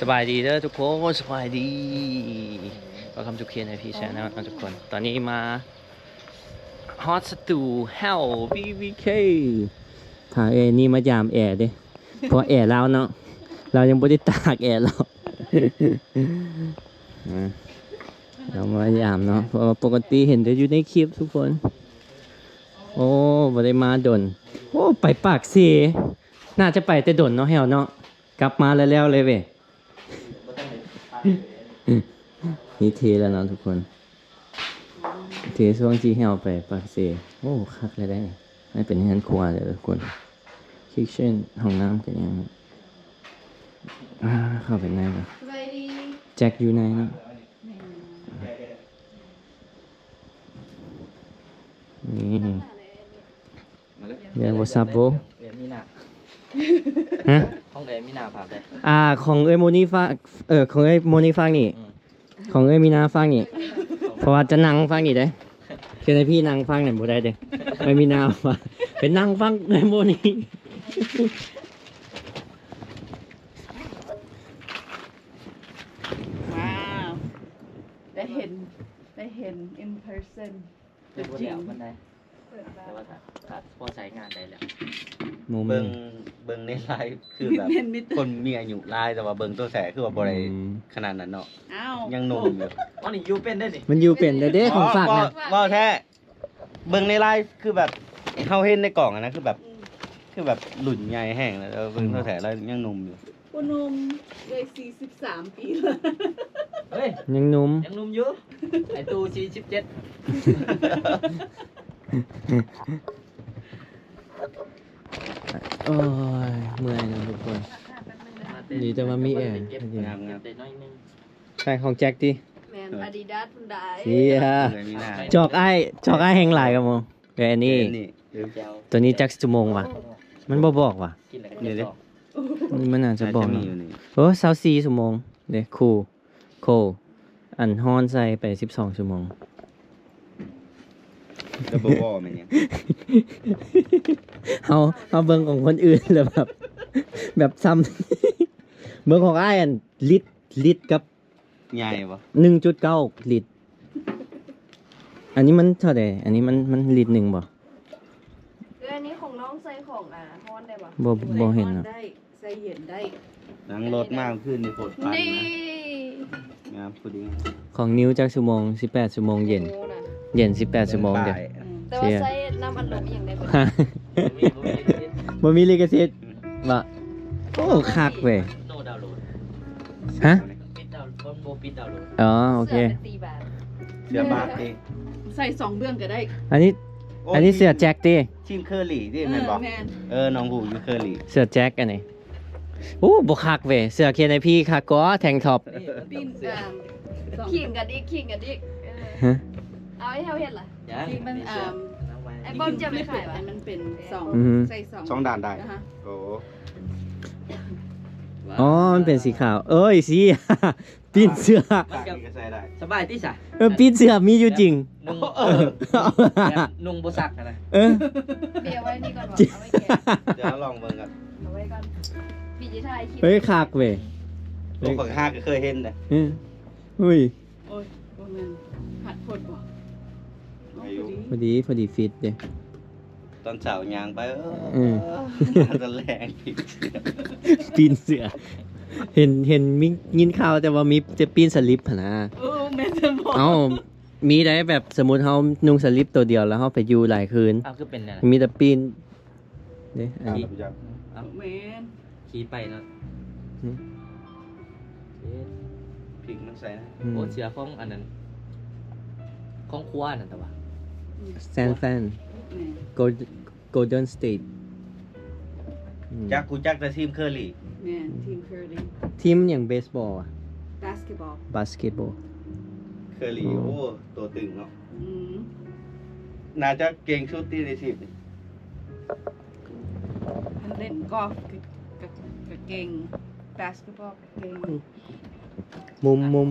ສະບາຍດີເດີທຸກຄົນ ສະບາຍດີ Welcome to ເຄເອັນໄອພີ Channel ເນາະທຸກຄົນ. ຕອນນີ້ມາຮອດສະຕູແຮວ ວີວີເຄ ພາເອື້ອຍນີ້ມາຢາມແອເດ້ ເພາະແອລາວເນາະ ລາວຍັງບໍ່ໄດ້ຕາກແອລາວ ເຮົາມາຢາມເນາະ ເພາະວ່າປົກກະຕິເຫັນແຕ່ຢູ່ໃນຄລິບທຸກຄົນ. ໂອ້ ບໍ່ໄດ້ມາດົນ. ໂອ້ ໄປປາກເຊ ໜ້າຈະໄປແຕ່ດົນເນາະ ແຮວເນາະ. ກັບມາແລ້ວໆເລີຍເວີຍ. ນີ້ເທແລ້ວເນາະທຸກຄົນ ເທຊ່ວງທີ່ແຮວໄປປາກເຊ. ໂອ້ ຄັກເລີຍເດ້. ໃຫ້ເປັນເຮືອນຄົວເດີທຸກຄົນ. ຄິດເຊັ່ນ ຫ້ອງນ້ຳກໍຍັງ ອ່າ ເຂົ້າໄປໃນກ່ອນ. ສະບາຍດີ ແຈັກຢູ່ໃນເນາະ. ນີ້ ມາເລີຍ ເອີ What's up bro? ເອີຍມີໜ້າ ຮະ? ຂອງເອີຍມີໜ້າຝາກໄດ້. ອ່າ ຂອງເອື້ອຍໂມນີຝາກ ເອີ ຂອງເອື້ອຍໂມນີຝາກນີ້. ອືມ ຂອງເອື້ອຍມີໜ້າຝາກນີ້ ເພາະວ່າຈະນັ່ງຝາກນີ້ເດ້. ເຄເອັນໄອພີນັ່ງຝາກນັ້ນບໍ່ໄດ້ເດ້ ເອື້ອຍມີໜ້າຝາກ ໄປນັ່ງຝັ່ງເອື້ອຍໂມນີ. ວ້າວ ໄດ້ເຫັນ ໄດ້ເຫັນ in person ຕົວຈິງ ແຕ່ວ່າຖ້າ ຖ້າພໍໃຊ້ງານໄດ້ແລ້ວ. ມຸມ ເບິ່ງ ເບິ່ງໃນໄລຟ໌ຄືແບບ ແມ່ນມີແຕ່ ຄົນມີອາຍຸຫຼາຍ ແຕ່ວ່າເບິ່ງຕົວແທ້ຄືວ່າບໍ່ໄດ້ ອືມ ຂະໜາດນັ້ນເນາະ. ອ້າວ ຍັງໜຸ່ມຢູ່. ອໍ ນີ້ຢູ່ເປັນໄດ້ນີ້ ມັນຢູ່ເປັນໄດ້ເດ້ ຂອງຝາກນະ. ເວົ້າແທ້ ເບິ່ງໃນໄລຟ໌ຄືແບບ ເຮົາເຫັນໃນກ້ອງຫັ້ນນະ ຄືແບບ ອືມ ຄືແບບລຸ້ນໃຫຍ່ແຮງ ແລ້ວເບິ່ງ ອືມ ຕົວແທ້ແລ້ວຍັງໜຸ່ມຢູ່. ຜູ້ໜຸ່ມ ເອື້ອຍສີ່ສິບສາມປີແລ້ວ. ເຮີ້ຍ ຍັງໜຸ່ມ ຍັງໜຸ່ມຢູ່. ໄອ້ຕູ້ສີ່ສິບເຈັດ. ໂອ້ຍ ເມື່ອຍເນາະທຸກຄົນ. ດີແຕ່ວ່າມີແອ. ງາມໆ ໃສ່ຂອງແຈັກຕິ? ແມ່ນ ອາດີດາສ ພຸ້ນດາ. ເຊຍ ເອີຍ ມີໜ້າ ຈອກອ້າຍ ຈອກອ້າຍແຮງຫຼາຍກະໝູ່. ເອີ ອັນນີ້ ເອີ ຕົວນີ້ຈັກຊົ່ວໂມງຫວາ? ມັນບໍ່ບອກຫວາ? ນີ້ເດ້ ມັນໜ້າຈະບອກເນາະ. ໂອ້ ຊາວສີ່ຊົ່ວໂມງເດ້ ຄູ ໂຄ ອັນຮ້ອນໃສ່ໄປສິບສອງຊົ່ວໂມງ. ແລ້ວບໍ່ບອກແມ່ນຫຍັງ? ເຮົາ ເຮົາເບິ່ງຂອງຄົນອື່ນແລ້ວແບບ ແບບຊ້ຳ ເບິ່ງຂອງອ້າຍ ອັນລິດ ລິດກັບ ໃຫຍ່ບໍ່? ໜຶ່ງຈຸດເກົ້າລິດ. ອັນນີ້ມັນເທົ່າໃດ? ອັນນີ້ມັນ ມັນລິດໜຶ່ງບໍ່? ເອີ ອັນນີ້ຂອງນ້ອງໃສ່ຂອງ ອ່າ ຮ້ອນໄດ້ບໍ່? ບໍ່ ບໍ່ເຫັນເນາະ. ໄດ້ ໃສ່ເຢັນໄດ້. ນັ່ງລົດມາຄືນນີ້ໂພດປັນນະ. ນີ້ ງາມພໍດີ. ຂອງນິວຈັກຊົ່ວໂມງ? ສິບແປດຊົ່ວໂມງເຢັນ. ໂອ້ ນະ ເຢັນສິບແປດຊົ່ວໂມງເດ້. ອືມ ແຕ່ວ່າໃສ່ນ້ຳອັດລົມອີ່ຫຍັງໄດ້ບໍ່? ບໍ່ມີ ບໍ່ມີລິຂະສິດ. ບໍ່ ໂອ້ ຄັກເວີຍ. No download. ຮະ? ປິດດາວໂຫຼດ ບໍ່ປິດດາວໂຫຼດ. ອໍ ໂອເຄ. ເສື້ອບາດ ເສື້ອບາດຕິ ໃສ່ສອງເບື້ອງກະໄດ້. ອັນນີ້ ໂອ້ ອັນນີ້ເສື້ອແຈັກຕິ? ທີມເຄີລີຕິ ແມ່ນບໍ່? ເອີ ເອີ ນ້ອງຮູ້ຢູ່ເຄີລີ. ເສື້ອແຈັກອັນນີ້. ໂອ້ ບໍ່ຄັກເວີຍ. ເສື້ອເຄເອັນໄອພີຄັກກວ່າ ແທັງທັອບ. ປີ້ນ ອ່າ ຂີງກັນອີກ ຂີງກັນອີກ. ເອີ ຮະ? ເອົາໃຫ້ເຮົາເຮັດລະ. ທີ່ມັນ ອ່າ ໄອ້ປ້ອມຈະໄປຂາຍຫວາ? ມັນເປັນສອງ ອືຮຶ ໃສ່ສອງ ສອງດ້ານໄດ້. ໂອ້ ອໍ ມັນເປັນສີຂາວ ເອີຍ ສີ ປີ້ນເສື້ອ ມັນກະໃສ່ໄດ້. ສະບາຍຕິສະ? ເອີ ປີ້ນເສື້ອມີຢູ່ຈິງ. ນຸ່ງ ເອີ ແບບນຸ່ງບໍ່ຊັກຫັ້ນນະ. ເອີ ເບຍໄວ້ນີ້ກ່ອນຫວາ? ເອົາໄວ້ແກະ ດຽວລອງເບິ່ງກ່ອນ ເອົາໄວ້ກ່ອນ. ປີນີ້ຖ່າຍຄລິບ ເອີຍ ຄັກເວີຍ. ໂອ້ ຂ້ອຍຫາກະເຄີຍເຫັນເດ້. ອື ອຸ້ຍ ໂອ້ຍ ບໍ່ແມ່ນ ພັດພົດບໍ່? ອາຍຸ ພໍດີ ພໍດີ ພໍດີຟິດເດ້. ຕອນເຊົ້າຍ່າງໄປ ເອີ ອື ຕອນແລງ ປີ້ນເສື້ອ. ເຫັນ ເຫັນມີ ຍິນຂ່າວແຕ່ວ່າມີແຕ່ປີ້ນສະລິບຫັ້ນນະ. ເອີ ແມ່ນຊັ້ນບໍ່? ເອົ້າ ມີໄດ໋ ແບບສົມມຸດເຮົານຸ່ງສະລິບໂຕດຽວ ແລ້ວເຮົາໄປຢູ່ຫຼາຍຄືນ. ເອົ້າ ຄືເປັນແນວນັ້ນ? ມີແຕ່ປີ້ນເດ້ ອັນນີ້ ແມ່ນ. ຂີ່ໄປເນາະ. ຫຶ ເອີ ພິງມັນໃສ່ນະ. ອືມ ໂອ້ ເສື້ອຂອງອັນນັ້ນ ຂອງຄົວນັ້ນຕະຫວາ ອືມ San Fran ແມ່ນ Gol- Golden State. ອືມ ຈັກ ຮູ້ຈັກແຕ່ທີມເຄີລີ. ແມ່ນ ທີມເຄີລີ. ທີມຫຍັງ? ເບສບອລຫວາ? ບາສເກັດບອລ. ບາສເກັດບອລ. ເຄີລີ ໂອ້ ໂຕຕຶງເນາະ. ອືມ ໜ້າຈະເກັ່ງສຸດຕິໃນທີມນີ້. ເພິ່ນຫຼິ້ນກອລຟ ກະ ກະ ກະເກັ່ງ ບາສເກັດບອລ ກະເກັ່ງ. ມຸມ ມຸມ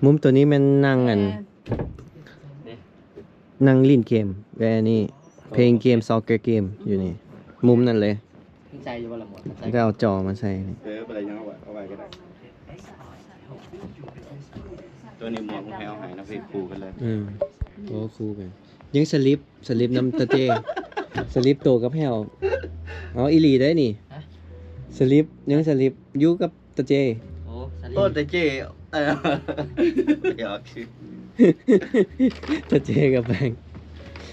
ມຸມໂຕນີ້ແມ່ນນັ່ງອັນ ນັ່ງຫຼິ້ນເກມ ແລະ ອັນນີ້ playing game soccer game ຢູ່ນີ້ ມຸມນັ້ນເລີຍ. ໃສ່ຢູ່ບໍ່ລະໝົດ? ແລ້ວເອົາຈໍມາໃສ່ນີ້. ເອີ ບໍ່ໄດ້ຫຍັງ ເອົາໄວ້ ເອົາໄວ້ກະໄດ້. ຕົວນີ້ໝວກຂອງແຮວໃຫ້ນະ ເພດຄູ່ກັນເລີຍ. ອືມ ໂອ້ ຄູ່ກັນ. ຍັງສະລິບ ສະລິບນຳຕາເຈ້ ສະລິບໂຕກັບແຮວ. ເອົາອີ່ຫຼີໄດ໋ນີ້. ຮະ? ສະລິບ ຍັງສະລິບຢູ່ກັບຕາເຈ້. ໂອ້ ສະລິບ ໂອ້ ຕາເຈ້ ເອີ ຢອກຊື່ ຕາເຈ້ກັບແບງ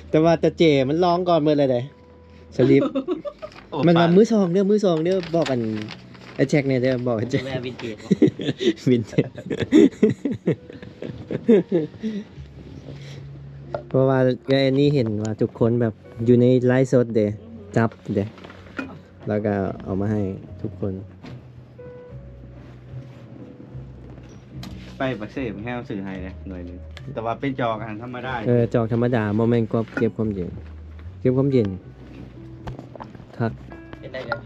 ແຕ່ວ່າຕາເຈ້ມັນລອງກ່ອນໝົດແລ້ວເດ້. ສະລິບ ໂອ້ ມັນວ່າ ປານ ມືສອງເດີ ມືສອງເດີ. ບອກອັນ ໄອ້ແຈັກແດ່ເດີ ບອກໄອ້ແຈັກ. ແວ່ວິນເທຈ ວິນເທຈ ເພາະວ່າແວ່ນີ້ເຫັນວ່າທຸກຄົນແບບຢູ່ໃນໄລຟ໌ສົດເດ້ ຈັບເດ້ ແລ້ວກໍເອົາມາໃຫ້ທຸກຄົນ. ໄປປາກເຊແຮວຊື້ໃຫ້ເດ້ໜ່ວຍໜຶ່ງ ແຕ່ວ່າເປັນຈອກອັນທຳມະດາ. ເອີ ຈອກທຳມະດາ ບໍ່ແມ່ນກວບເກັບຄວາມເຢັນ ເກັບຄວາມເຢັນ. ຄັກ ເຮັດໄດ້ເລີຍ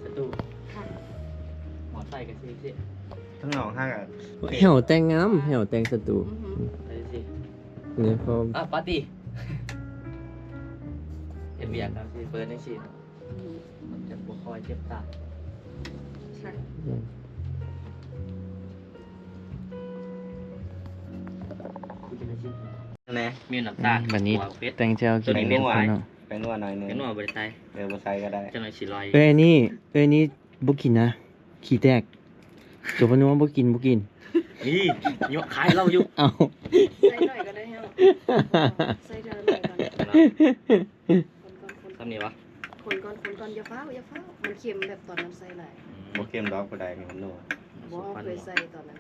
ສະຕູ ໝໍ້ໄຟກໍຊິຊິ ທາງນອກຫາກ ແຮວແຕ່ງງາມ ແຮວແຕ່ງສະຕູ. ອືຮຶ ໄດ້ຊິ ນີ້ພໍ ອ່າ ປາຕີ້ ເຮັດວຽກກໍຊິເປີດຈັ່ງຊີ້. ອືມ ມັນຈະບໍ່ຄ່ອຍເຈັບຕາ. ອືມ ແນ່ ມີນ້ຳຕານ ອືມ ບັດນີ້ ຂົ້ວເຜັດ ແຕ່ງແຈ່ວກິນ ແປ້ງນົວ ເນາະ ແປ້ງນົວໜ້ອຍໜຶ່ງ ແປ້ງນົວບໍ່ໄດ້ໃສ່ ເອີ ບໍ່ໃສ່ກໍໄດ້ ຈັກໜ້ອຍຊິລອຍ. ເອີ ນີ້ ເອີ ນີ້ບໍ່ກິນນະ ຂີ້ແຕກ. ໂສພະນົວບໍ່ກິນ ບໍ່ກິນ. ນີ້ ຍົກຂາຍເຮົາຢູ່. ເອົ້າ ໃສ່ໜ້ອຍກໍໄດ້ເຮົາ ໃສ່ເທື່ອໜ້ອຍກ່ອນ. ສ່ຳນີ້ຫວາ? ຄົນກ່ອນ ຄົນກ່ອນ ຢ່າຟ້າວ ຢ່າຟ້າວ ມັນເຄັມແບບຕອນນັ້ນໃສ່ຫຼາຍ. ອືມ ບໍ່ເຄັມດອກ ຜູ້ໃດມີມັນນົວ. ບໍ່ ເຮົາເຄີຍໃສ່ຕອນນັ້ນ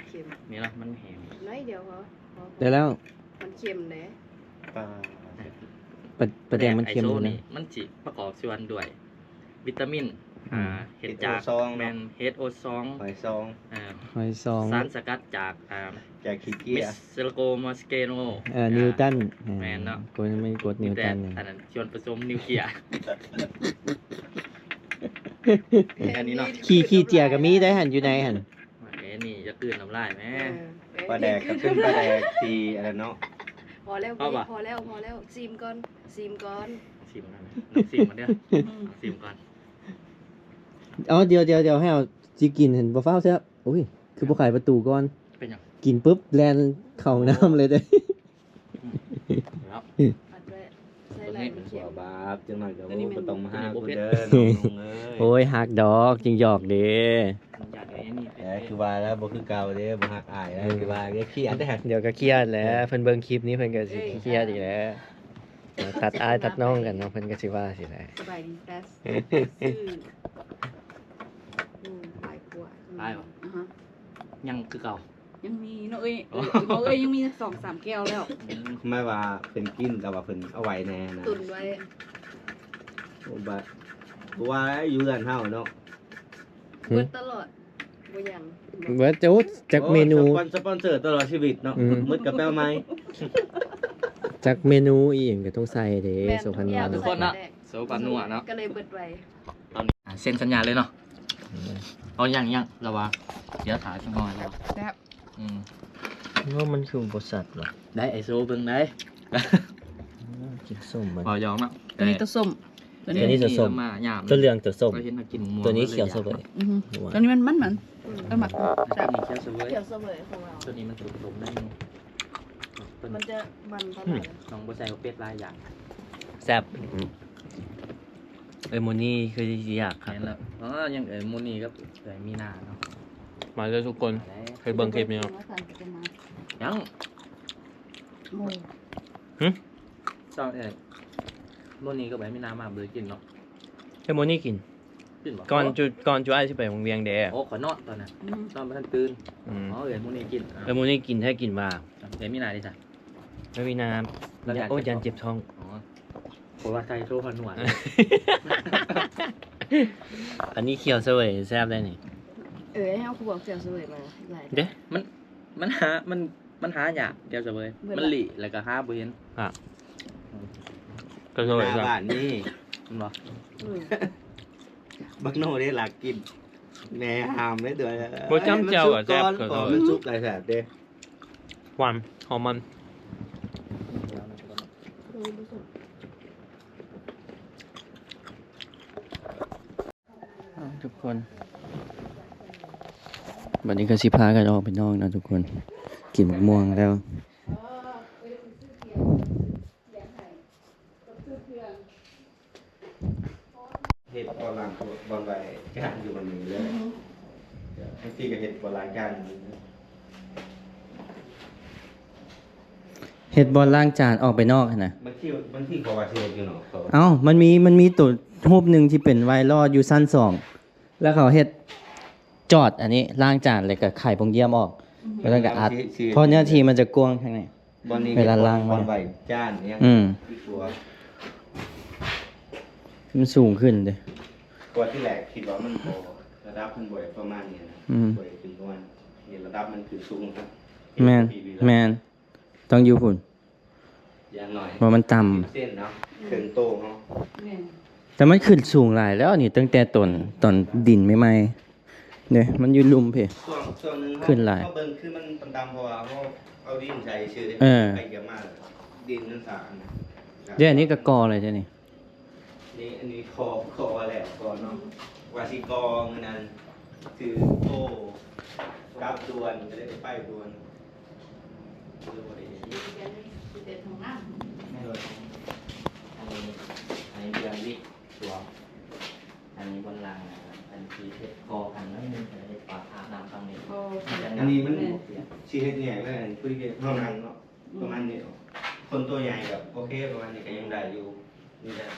ເຄັມ. ນີ້ລະ ມັນແຫ້ງ ໜ້ອຍດຽວພໍ ພໍ ໄດ້ແລ້ວ ມັນເຄັມເດ້. ປາ ປາ ປາແດກມັນເຄັມຢູ່ນະ. ນີ້ ມັນຊິປະກອບສ່ວນດ້ວຍ ວິຕາມິນ ອືມ ອ່າ ເຮັດຈາກ ເຮັດໂອຊອງເນາະ ແມ່ນ ເຮັດໂອຊອງ ຫອຍຊອງ ອ່າ ຫອຍຊອງ ສານສະກັດຈາກ ອ່າ ຈາກຂີ້ເຈ້ຍ ມິສເຊໂກ ມອສເກໂນ ເອີ ອ່າ ນິວຕັນ ແມ່ນເນາະ ກົດ ມີກົດນິວຕັນ ມີແຕ່ອັນນັ້ນ ສ່ວນປະສົມນິວເຄຍ ອັນນີ້ເນາະ ຂີ້ ຂີ້ເຈ້ຍກໍມີໄດ໋ຫັ້ນ ຢູ່ໃນຫັ້ນ. ເອີ ນີ້ຢ່າກືນນ້ຳລາຍແມ້. ເອີ ປາແດກກໍເປັນປາແດກທີ່ອັນນັ້ນເນາະ. ພໍແລ້ວ ພໍແລ້ວ ພໍແລ້ວ ຊີມກ່ອນ ຊີມກ່ອນ ຊີມກ່ອນ ຊີມກ່ອນເດີ ອືມ ຊີມກ່ອນ. ເອົາ ດຽວ ດຽວ ດຽວ ໃຫ້ເອົາ ຊິກິນຫັ້ນບໍ່ຟ້າວແຊະ. ໂອ້ຍ ຄືບໍ່ໄຂປະຕູກ່ອນ? ເປັນຫຍັງ? ກິນປຶບແລ່ນເຂົ້າຫ້ອງນ້ຳເລີຍເດ້. ອືມ ເນາະ ອັດໄວ້ ໃສ່ຫຼາຍມັນເຄັມ. ບາບ ຈັກໜ້ອຍກໍບໍ່ຕ້ອງມາຫາກູເດີ ນ້ອງເອີຍ. ໂອ້ຍ ຮັກດອກ ຈິງຫຍອກເດ້. ຢາກໄດ້ອັນນີ້ ເອີ ຄືວ່າແລ້ວ ບໍ່ຄືເກົ່າເດ້ ບໍ່ຮັກອ້າຍແລ້ວ ຄືວ່າ ຄຽດເດ້. ດຽວກໍຄຽດແຫຼະ ເພິ່ນເບິ່ງຄລິບນີ້ ເພິ່ນກໍຊິຄຽດອີກແລ້ວ. ຕັດອ້າຍຕັດນ້ອງກັນເນາະ ເພິ່ນກໍຊິວ່າຊີ້ແຫຼະ. ສະບາຍດີ ແຕ່ຊື້ ອືມ ຫຼາຍກວ່າ ຫຼາຍບໍ່? ອາຮະ ຍັງຄືເກົ່າ ຍັງມີເນາະເອີຍ. ເອີ ເອີຍ ຍັງມີສອງສາມແກ້ວແລ້ວ. ອືມ ໝາຍວ່າເພິ່ນກິນ ແຕ່ວ່າເພິ່ນເອົາໄວ້ແນ່ນະ ຕຸນໄວ້. ໂອ້ ບາດ ບໍ່ວ່າຢູ່ເຮືອນເຮົາເນາະ ເບິດຕະຫຼອດ. ບໍ່ຍັງ ເບິດ. ໂອ້ ຈັກເມນູ ໂອ້ ສະປອນ ສະປອນເຊີຕະຫຼອດຊີວິດເນາະ. ອືມ ໝົດກໍໄປເອົາໃໝ່. ຈັກເມນູອີ່ຫຍັງກໍຕ້ອງໃສ່ເດ້. ແມ່ນ ໂສພານົວ ທຸກຢ່າງ ທຸກຄົນເນາະ ໃສ່ແລ້ວ ໂສພານົວເນາະ ກໍເລີຍເບິດໄວ. ຕອນນີ້ ອ່າ ເຊັນສັນຍາເລີຍເນາະ. ອືມ ເອົາ ຍັງ ຍັງ ລະວ່າ ດຽວຖ້າຈັກໜ້ອຍລະວ່າ. ແຊບ. ອືມ ໂອ້ ມັນຄືບໍ່ຊັດຫວາ? ໄດ້ ໄອໂຊເບິ່ງໄດ້. ອືມ ກິນສົ້ມມັນ ເວົ້າຢອກເນາະ. ຕົວນີ້ຕົວສົ້ມ ຕົວນີ້ຕົວສົ້ມ ຕົວເຫຼືອງຕົວສົ້ມ ຕົວນີ້ຂຽວສະເຫວີຍ. ອືຮຶ ຕົວນີ້ມັນ ມັນ ມັນ ອືມ ກໍມັກ ແຊບ ຕົວນີ້ຂຽວສະເຫວີຍ ຂຽວສະເຫວີຍຂອງເຮົາ. ຕົວນີ້ມັນສົ້ມໆໜ້ອຍໜຶ່ງ ມັນຈະມັນປານໃດ. ອືມ ຕ້ອງບໍ່ໃສ່ເຜັດຫຼາຍຢ່າງ. ແຊບ. ອືມ ເອີຍ ມື້ນີ້ຄືຊິຢາກຄັກ. ແມ່ນແລ້ວ ອໍ ຍັງເອີຍ ມື້ນີ້ກັບເອີຍ ມີນາເນາະ. ມາເດີທຸກຄົນ ມາແລ້ວ ໃຫ້ເບິ່ງຄລິບນີ້ເນາະ. ຍັງ ໂອ້ຍ ຫຶ ຕ້ອງເອີຍ ມື້ນີ້ກັບເອີຍ ມີນາມາບໍ່ໄດ້ກິນເນາະ. ໃຫ້ມື້ນີ້ກິນ ກິນບໍ່? ກ່ອນຈຸ ກ່ອນຈຸອ້າຍຊິໄປໂຮງວຽງເດ້. ໂອ້ ຂ້ອຍນອນຕອນນັ້ນ. ອືມ ນອນບໍ່ທັນຕື່ນ. ອືມ ອໍ ເອີຍ ມື້ນີ້ກິນ. ເອີຍ ມື້ນີ້ກິນແທ້ກິນວ່າ. ເອີຍ ມີນາເດ້ຊະ? ບໍ່ມີນາ. ໂອ້ຍ ຢ້ານເຈັບທ້ອງ. ອໍ ເພາະວ່າໃສ່ໂຊພານົວ. ອັນນີ້ຂຽວສະເຫວີຍແຊບໄດ໋ນີ້. ເອີຍ ເຮົາຄືບໍ່ເອົາຂຽວສະເຫວີຍມາຫຼາຍເດ້. ມັນ ມັນຫາ ມັນ ມັນຫາຍາກຂຽວສະເຫວີຍ. ມັນຫຼີ້ ແລ້ວກໍຫາບໍ່ເຫັນ. ຮະ ອືມ ກະສະເຫວີຍ ໜ້າບ້ານນີ້ ແມ່ນບໍ່? ອືມ ບັກໂນເດ້ລັກກິນ ແມ່ຫ້າມເດ້. ບໍ່ຈ້ຳແຈ່ວກໍແຊບ ມັນສຸກກ່ອນ ມັນສຸກກໍແຊບເດ້. ຫວານ ຫອມມັນ. ເອີ ທຸກຄົນ ບັດນີ້ກໍຊິພາກັນອອກໄປນອກເນາະທຸກຄົນ ກິນໝາກມ່ວງແລ້ວ. ເຮັດບ່ອນລ້າງ ບ່ອນໄວ້ຈານຢູ່ບ່ອນນີ້ເລີຍ. ບາງທີກໍເຮັດບ່ອນລ້າງຈານ ເຮັດບ່ອນລ້າງຈານອອກໄປນອກຫັ້ນນະ. ບາງທີ ບາງທີເຂົາວ່າຊິເຮັດຢູ່ນອກ. ເອົ້າ ມັນມີ ມັນມີໂຕຮູບໜຶ່ງທີ່ເປັນໄວຣັອລຢູ່ຊັ້ນສອງ ແລ້ວເຂົາເຮັດຈອດອັນນີ້ລ້າງຈານ ແລ້ວກໍໄຂປ່ອງຢ້ຽມອອກ ແລ້ວກໍອັດ ເພາະເນື້ອທີ່ມັນຈະກວ້າງທາງນີ້. ບ່ອນນີ້ ເວລາລ້າງ ບ່ອນໄວ້ຈານຫຍັງ ອືມ ທີ່ຕົວ ມັນສູງຂຶ້ນເດ້. ເພາະວ່າທີແລກຄິດວ່າມັນບໍ່ ລະດັບມັນບໍ່ໄດ້ປະມານນີ້ນະ. ອືມ ບໍ່ໄດ້ຂຶ້ນປະມານນີ້ ລະດັບມັນຂຶ້ນສູງ. ແມ່ນ ແມ່ນ ຕ້ອງຢູ່ພຸ້ນ ຢ່າງໜ້ອຍ ເພາະມັນຕ່ຳ ສິບເຊັນເນາະ ເຄິ່ງໂຕເນາະ. ແມ່ນ ແຕ່ມັນຂຶ້ນສູງຫຼາຍແລ້ວນີ້ ຕັ້ງແຕ່ຕອນ ຕອນດິນໃໝ່ໆ ເດ້ ມັນຢູ່ລຸ່ມພີ້. ຊ່ວງ ຊ່ວງໜຶ່ງເຮົາ ຂຶ້ນຫຼາຍ ເຮົາເບິ່ງຄືມັນຕ່ຳໆ ເພາະວ່າເຮົາເອົາດິນໃສ່ຊື່ເດ້. ເອີ ໄປກຽມມາ ດິນມັນສານ ເດ້. ອັນນີ້ກໍກໍ່ເລີຍເດ້ນີ້. ນີ້ ອັນນີ້ຂໍ ຂໍວ່າແລ້ວກ່ອນເນາະ ວ່າຊິກໍ່ມື້ນັ້ນ ຄືໂທກັບດ່ວນ ກໍເລີຍໄປດ່ວນ. ອັນນີ້ ອັນນີ້ເລື່ອງວິກ ສວມ ອັນນີ້ບ່ອນລ້າງ ອັນທີ່ເຮັດກໍກັນໜ້ອຍໜຶ່ງ ເຮັດປາບອາບນ້ຳຝັ່ງນີ້. ອັນນີ້ມັນ ແມ່ນ ຊິເຮັດແຍກເລີຍ ອັນຜູ້ທີ່ເຮັດເຮົານັ່ງເນາະ ປະມານນີ້. ຄົນຕົວໃຫຍ່ກໍໂອເຄ ປະມານນີ້ກໍຍັງໄດ້ຢູ່. ນີ້ແຫຼະ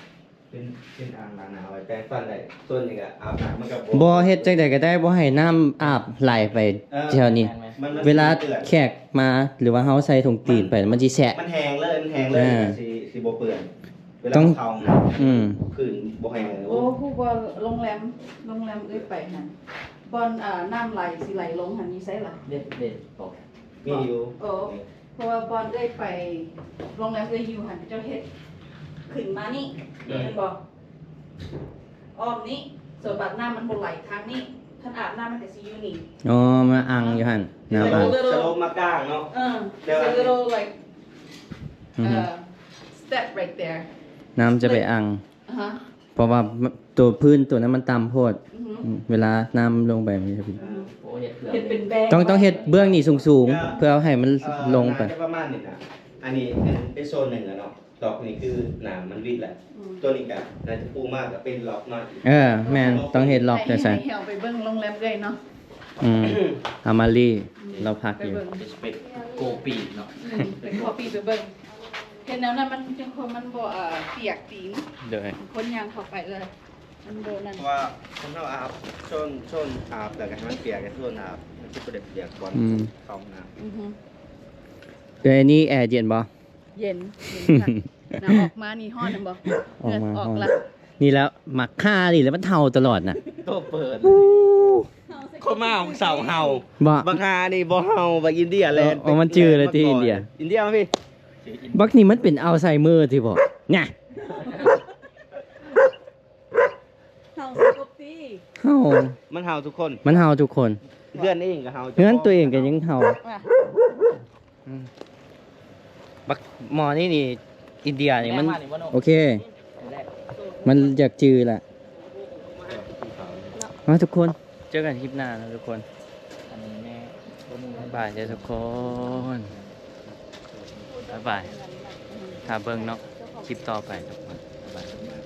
ເປັນ ເປັນອ່າງລ້າງໜ້າໄວ້ແປງຟັນໄດ້. ສ່ວນນີ້ກໍອາບນ້ຳ ມັນກໍບໍ່ ບໍ່ ເຮັດຈັ່ງໃດກໍໄດ້ ບໍ່ໃຫ້ນ້ຳອາບໄຫຼໄປ ເອີ ແຖວນີ້. ແມ່ນໆ ເວລາແຂກມາ ຫຼືວ່າເຮົາໃສ່ຖົງຕີນໄປ ມັນ ມັນຊິແຊະ ມັນແຫ້ງເລີຍ ມັນແຫ້ງເລີຍ. ເອີ ຊິ ຊິບໍ່ເປື້ອນ ເວລາເຂົ້າຫ້ອງນ້ຳ. ອືມ ພື້ນບໍ່ແຫ້ງເລີຍ. ໂອ້ ຮູ້ບໍ່ ໂຮງແຮມ ໂຮງແຮມເອື້ອຍໄປຫັ້ນ ບ່ອນ ເອີ ນ້ຳໄຫຼຊິໄຫຼລົງຫັ້ນ ຢູ່ໃສລະ? ເດັດ ເດັດ ມີຢູ່. ໂອ້ ເພາະວ່າບ່ອນເອື້ອຍໄປ ໂຮງແຮມເອື້ອຍຢູ່ຫັ້ນ ເຂົາເຈົ້າເຮັດຂຶ້ນມານີ້ ແມ່ນບໍ່? ອ້ອມນີ້ ສ່ວນບາດນ້ຳມັນບໍ່ໄຫຼທາງນີ້ ຄັນອາບນ້ຳມັນກໍຊິຢູ່ນີ້. ອໍ ມາອັ່ງຢູ່ຫັ້ນ ນ້ຳອັ່ງ ສະໂລບມາກາງເນາະ. ເອີ it's a little like ອືຮຶ step right there. ນ້ຳຈະໄປອັ່ງ ອາຮະ ເພາະວ່າໂຕພື້ນໂຕນັ້ນມັນຕ່ຳໂພດ. ອືຮຶ ເວລານ້ຳລົງໄປມັນຈະ ໂອ້ເຮັດ ເຮັດເປັນແບງ ຕ້ອງ ຕ້ອງເຮັດເບື້ອງນີ້ສູງໆ ເພື່ອໃຫ້ມັນລົງໄປ ເອີ ໜ້າຈະປະມານນີ້ນະ. ອັນນີ້ເປັນ ເປັນໂຊນໜຶ່ງແລ້ວເນາະ ດອກນີ້ຄືນ້ຳມັນວິດແລ້ວ. ອືມ ຕົວນີ້ກໍໜ້າຈະປູມາກໍເປັນລັອກມາອີກ. ເອີ ແມ່ນ ຕ້ອງເຮັດລັອກ ໃຫ້ ໃຫ້ເຮົາໄປເບິ່ງໂຮງແຮມເອື້ອຍເນາະ. ອືມ ອາມາລີ ອືມ ລາວພັກຢູ່ ໄປເບິ່ງ ເປັນໂກປີເນາະ. ອືມ ເປັນໂກປີ ໄປເບິ່ງ ເຮັດແນວນັ້ນມັນຈັ່ງຄົນມັນບໍ່ ເອີ ປຽກຕີນ. ໂດຍ ຄົນຍ່າງເຂົ້າໄປເລີຍ ມັນບໍ່ນັ້ນ ເພາະວ່າຄັນເຮົາອາບ ໂຊນ ໂຊນອາບ ແລ້ວກໍໃຫ້ມັນປຽກ ໂຊນອາບ ມັນຊິບໍ່ໄດ້ປຽກບ່ອນ ອືມ ເຂົ້າຫ້ອງນ້ຳ. ອືຮຶ ແຕ່ອັນນີ້ແອເຢັນບໍ່? ເຢັນ ເຢັນຄັກນະ. ອອກມານີ້ຮ້ອນແມ່ນບໍ່? ອອກມາ ເຫື່ອອອກລະ ຮ້ອນ. ນີ້ແຫຼະ ໝາກຄານີ້ແຫຼະ ມັນເຫົ່າຕະຫຼອດນະ. ໂຕເປີດ ໂອ້ ຄົນມາຂອງເສົາເຫົ່າ. ບໍ່ ບັກຫານີ້ບໍ່ເຫົ່າ ບັກອິນເດຍແລະ. ເອີ ມັນຈື່ເລີຍຕິ ອິນເດຍ ອິນເດຍມາພີ້. ບັກນີ້ມັນເປັນອັລໄຊເມີຕິບໍ່ນະ? ເຫົ່າສະກົບຕີ ເຫົ່າ ມັນເຫົ່າທຸກຄົນ ມັນເຫົ່າທຸກຄົນ. ເຮືອນເອງກໍເຫົ່າ ເຮືອນຕົວເອງກໍຍັງເຫົ່າ. ອືມ ບັກໝໍນີ້ນີ້ ອິນເດຍນີ້ມັນ ໂອເຄ ມັນຢາກຈື່ລະ. ມາທຸກຄົນ ເຈີກັນຄລິບໜ້ານະທຸກຄົນ. ບາຍບາຍເດີທຸກຄົນ ບາຍບາຍ. ຖ້າເບິ່ງເນາະ ຄລິບຕໍ່ໄປທຸກຄົນ ບາຍບາຍ.